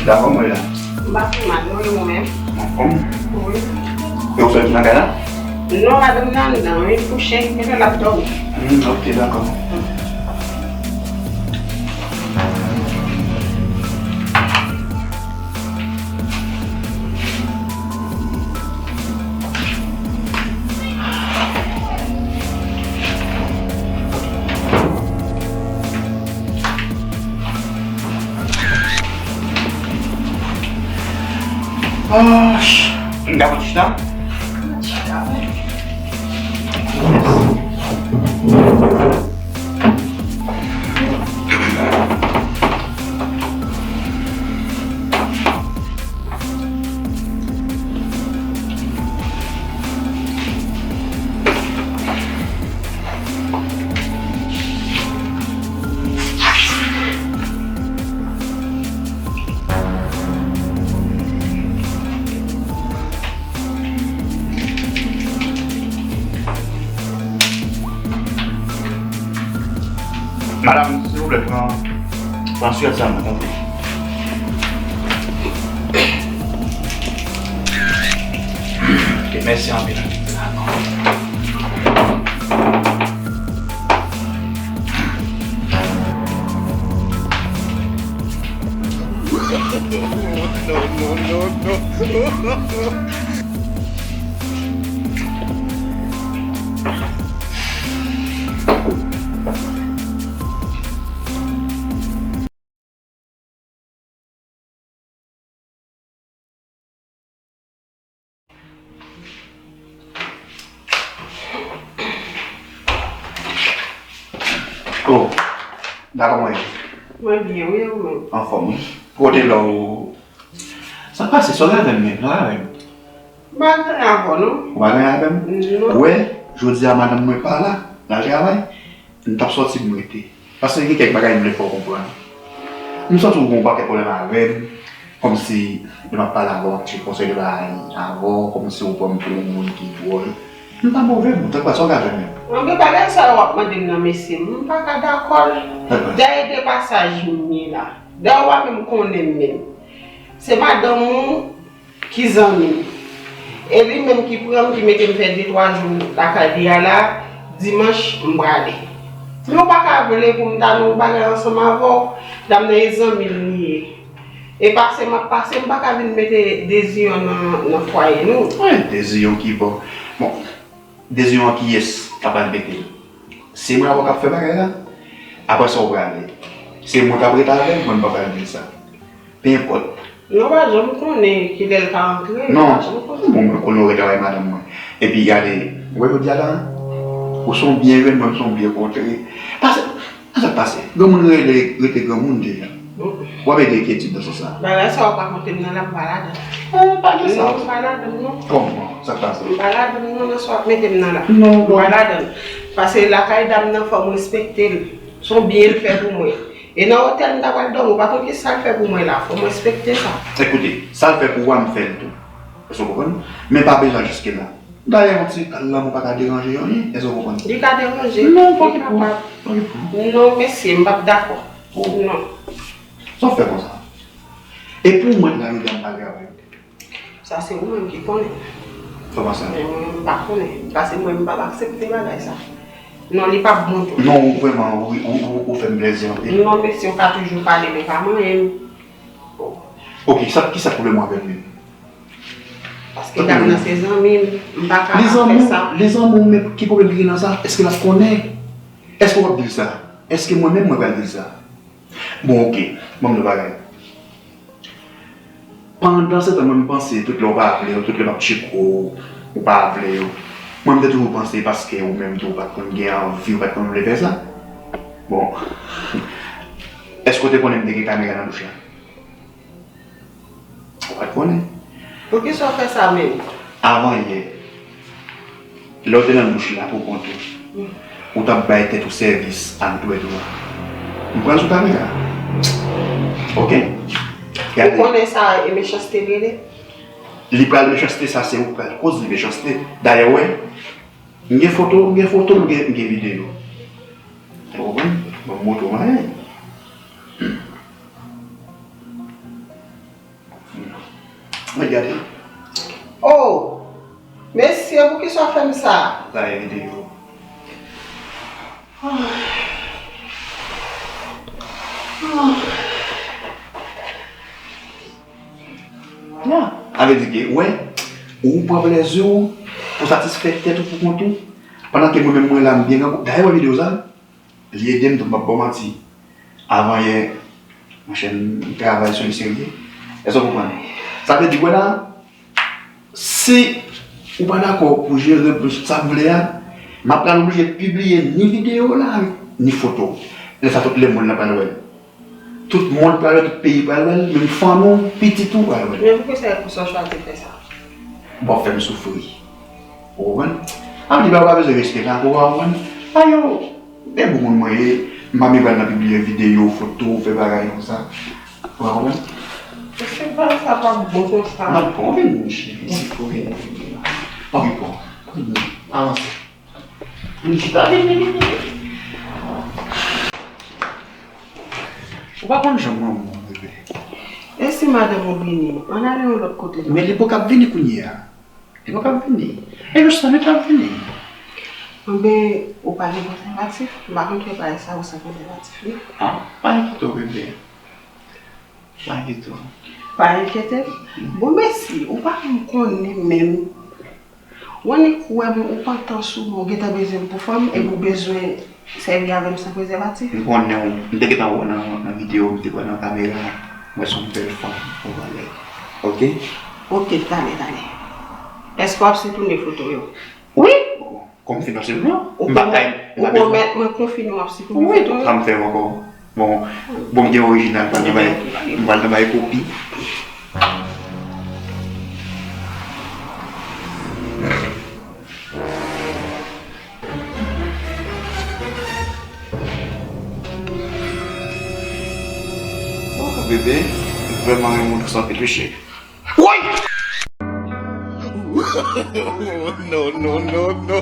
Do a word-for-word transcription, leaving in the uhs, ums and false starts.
Dakò, mwen la. M pa fè mal, non, e ou menm? Anfòm. Wi. E ou sèl ki nan kay la? Non, madanm nan anndan, wi, l kouche, genlè l ap dòmi. Hmm, ok, dakò. Ah, m ka pran ti chita? Pran ti chita, wi. Madanm, silvouplè, pran, pran siyèt sa, mwen, tanpri. Ok, mèsi anpil. Oh, dakò, mwen. Mwen byen, wi, ou menm? Anfòm, wi. Kote la ou? Sa pase, sa w gen avè m menm, sa w gen avè m? M pa gen anyen avè w, non. Ou pa gen anyen avè m? Non. Ou wè, jodi a madanm mwen pa la, l al travay, m t ap sòti m rete. Paske gen kèk bagay m vle fè w konprann. M santi w gen yon pakèt pwoblèm avè m, kòmsi lè m ap pale avè w, m ap tcheke yon seri de bagay avè w, kòmsi ou pran m pou yon moun ki dwòl. M pa move moun, tank pa sa w ka jwenn menm. Bon, gen bagay sa yo w ap mande m nan, mesye, m pa ka dakò l. Dayè de pasaj m ye la. Dayè w pa menm konnen m menm. Se madanm ou ki zanmi m. E li menm ki pran m, ki mete m fè de twa jou lakay li a la, dimanch m prale. Men w pa ka vle pou m ta nan yon bagay ansanm avè w, dam nan e zanmi m li ye. E pase m ap pase, m pa ka vin mete deziyon nan, nan fwaye nou. Wi, deziyon ki bò. Bon, deziyon an kiyès k ap al mete l? Se mwen avè w k ap fè bagay la. Apre sa, ou prale. Se mwen k ap rete avè l, mwen m pa pral di l sa. Penenpòt. Non, pa janm konnen kilè l ka antre, non, pa janm konnen. Bon, mwen konnen w ret avèk madanm mwen. Epi gade, ou wè jodi a la, ou se yon byen jwenn, mwen m se yon byen kontre. Pase, sa k pase? Granmoun rele, rete granmoun deja. W ap ede enkyetid nan sans sa. Bagay sa yo pa konte m nan la, m pa ladan. Eh, pa gen sa. Non, m pa ladan, non. Kòman? Sa k pase? M pa ladan, non, nan sa w ap mete m nan la. Non, non. M pa ladan. Paske lakay dam nan, fò m respekte l. Se yon byen l fè pou mwen. E nan otèl m ta pral dòmi, ou pa konn ki sa l fè pou mwen la. Fò m respekte sa. Ekoute, sa l fè pou ou a, m fè l tou. Èske w konprann? Men pa bezwen jiske la. Dayè, yon ti kal lanmou pa ka deranje anyen. Èske w konprann? Li ka deranje. Non, pa gen pwoblèm. Pa gen pwoblèm. Non, mesye, m p ap dakò. Oh. Non. Sa w fè konsa? E pou mwen, la, yo di a m pale avè w. Sa se ou menm ki konnen. Kòman sa? Men mwen menm m pa konnen. Paske mwen menm m p ap aksepte bagay sa. Non, li p ap bon tou. Non, ou vrèman, ou, ou, ou, ou fè m plezi anpil. Non, mesye, ou ka toujou pale, men pa manyen m. Ok, sa, ki sa pwoblèm ou avè l menm? Paske dam nan se zanmi m, m pa ka ap fè sa. Li zanmi w, men ki pwoblèm ki gen nan sa? Èske l ap konnen? Èske w ap di l sa? Èske mwen menm mwen pral di l sa? Bon, ok, ban m yon bagay. Pandan se tan, mwen, m panse tout lè w pa vle yo, tout lè m ap tcheke w, ou pa vle yo. Mwen, m te toujou panse paske ou menm tou, ou pa t konn gen anvi, ou pa t konn vle fè sa. Bon. Èske w te konnen m te gen kamera nan douch la? Ou pa t konnen. Poukisa w fè sa menm? Avan yè. Lè w te nan douch la pou kont ou, ou t ap bay tèt ou sèvis ak dwèt ou a. M pran sou kamera. Ok? Gade. Ou konnen sa e mechanste l rele? Li pral mechanste, sa se ou k pral koz li mechanste. Dayè, w wè, m gen foto, m gen foto, m gen, m gen videyo. Ou konprann? Bon, m montre w manyen. Mwen gade. Oh! Mesye, poukisa w fè m sa? Sa e videyo. Ya. Sa vle di ke, wè, ou pran plezi w pou satisfè tèt ou pou kont ou. Pandan ke mwen menm mwen la, m byen grangou. Dayè, wè videyo sa, li ede m tou, m p ap ba w manti. Avan yè, monchè, m travay sou li serye. Èske w konprann? Sa vle di, wè la, si ou pa dakò pou jere pou sa m vle a, m ap pral oblije pibliye ni videyo la, ni foto. Lè sa tout lemonn nan pral wè l. Tout mond pral wè l, tout peyi pral wè l, menm fanmi w, pitit ou pral wè l. Men poukisa e konsa w chwazi fè sa? W ap fè m soufri. Ou konprann? A m di, bagay pa bezwen reste la, ou pa konprann? A yo, e bon moun mwen ye, m pa bezwen pral nan pibliye videyo, foto, fè bagay konsa. Ou pa konprann? Èske bagay sa pa bon konsa? Nan, bon, vin, cheri, si pou vin. Pa gen pwoblèm. Vin, avanse. Vin chita, vin, vin, vin, vin. Ou pa konn jan manman w, bebe. E si madanm ou vini, ann ale yon lòt kote non. Men li poko ap vini kounye a. Li poko ap vini. E jis nan li pral vini. Anben, ou pa gen prezèvatif? M pa konn fè bagay sa yo san prezèvatif, non. Ah, pa enkyete w, bebe. Pa enkyete w. Pa enkyete m? Bon, mesi, ou pa menm konnen menm. Ou annik wè m, ou pantan sou mwen, ou gentan bezwen m pou fanm, epi ou bezwen sèvi avè m san prezèvatif? M konnen w, m te gentan wè w nan, nan videyo, m te wè nan kamera, m wè se yon bèl fanm, ou valè. Oke? Oke, talè, talè. Èske w ap sitounen foto yo? Wi! Kòm finansyèlman, ou m pa pwomèt, ou pwomèt mwen konfime w ap sitounen foto yo? Wi, sa m fè ankò. Bon, bon, m gen orijinal, m pral nan bay, m pral nan bay kopi. Oh, bebe, m vrèman renmen w anpil wi, cheri. Woy! No, no, no, no.